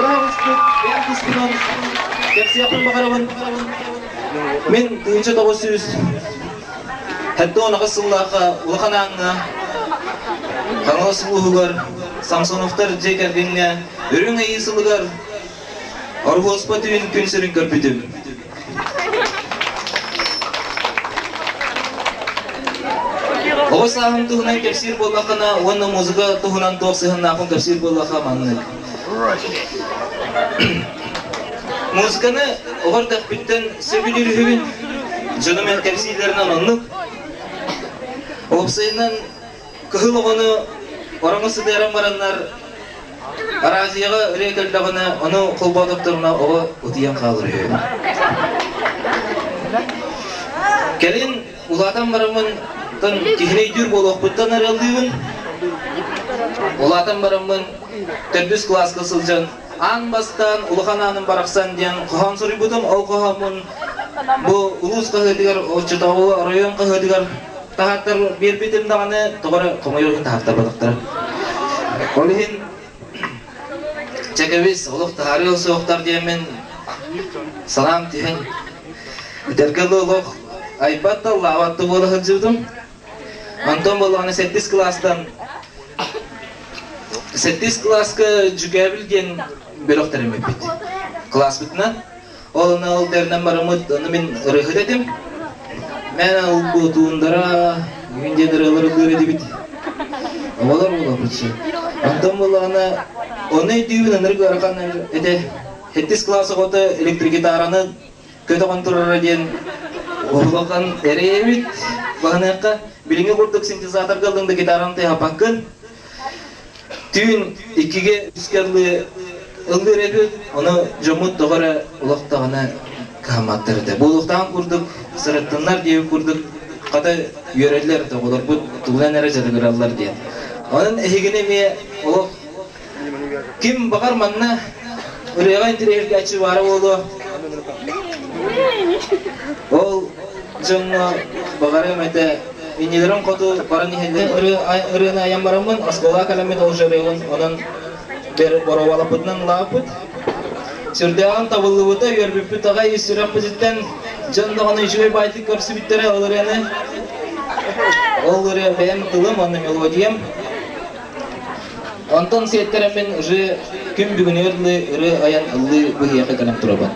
Кыра оҕуспут бэйэм туспунан кэпсиэхпин баҕарабын. Мин 1978 сыллаахха Улахан Ааҥҥа Хаҥалас улууһугар Самсоновтар дьиэ кэргэҥҥэ Үрүҥ Айыы сылыгар Оруһуоспа түүн күн сирин көрбүтүм. Оҕо сааһым туһунан кэпсиир буоллаххына уонна музыка туһунан туох сыһыаннаахпын кэпсиир буоллахха маннык. Музыканы оҕо эрдэхпиттэн сөбүлүүр үһүбүн. Дьонум эн кэпсииллэринэн оннук. Уопсайынан кыһыл оҕону ороҥҥо сытыаран бараннар Араазыйаҕа ырыа кэллэҕинэ, ону холбоотохторуна оҕо утуйан хаалар үһү. Кэлин улаатан бараммын киһини өйдүүр буолуохпуттан арыаллыыбын. Улаатан бараммын төрдүс кылааска сылдьан аан бастаан улахан ааным барахсан диэн хоһоон суруйбутум. Ол хоһооммун бу улуус хаһыатыгар, оччотооҕу оройуон хаһыатыгар таһааттар биэрбитим даҕаны тоҕо эрэ хомойуох иһин таһааттарбатахтара. Ол иһин чэ кэбис, олох таһаарыа суохтар диэммин санаам түһэн этэргэ дылы олох айбат да ыллаабат да буола сылдьыбытым. Онтон буоллаҕына сэттис кылаастан сэттис кылааска Дьүкээбил диэн бөлөх тэриммиппит. Кылааспытынан Ол онно ол тэринэн бараммыт, ону мин ырыаһыт этим. Мен ол туундара бүгүн диэн ырыалар ыллыыр этибит. Оҕолор буолуохпут Онтон буоллаҕына, ону өйдүүбүн ынырык ыарахан этэ. Сэттис кылаас оҕото электрогитараны көтөҕөн турара диэн улахан эрэй эбит. Баһыныахха билиҥҥи курдук синтезаторга ыллыҥ да гитараны тыаһаппаккын. Түүн иккигэ үскэ ыллыы ыллыыр эбит, ону дьоммут тоҕо эрэ олохтоҕуна кыһамматтар этэ. Буолуохтааҕын курдук сырыттыннар диэбит курдук хата үөрэллэр этэ, оҕолорбут тугунан эрэ дьарыгыраллар диэн. Онон эһигини эмиэ олох ким баҕар манна ырыаҕа интэриэһиргээччи баара буолуо. Ол дьоҥҥо баҕарыам этэ иннилэрин хоту баран иһэллэр ырыаны айан бараммын оскуолаҕа кэлэммит ол же ырыабын онон боруобалаппытынан ылаабыппыт. Сүрдээҕин табыллыбыта, үөрбүппүт аҕай ис сүрэхпититтэн дьон даҕаны үчүгэй баайдык көрсүбүттэрэ ол ырыаны. Ол ырыа бэйэм тылым уонна мелодиям. Онтон сиэттэрэммин уже күн бүгүнүгэр дылы ырыа айан ыллыы быһыйахха кэлэн турабын.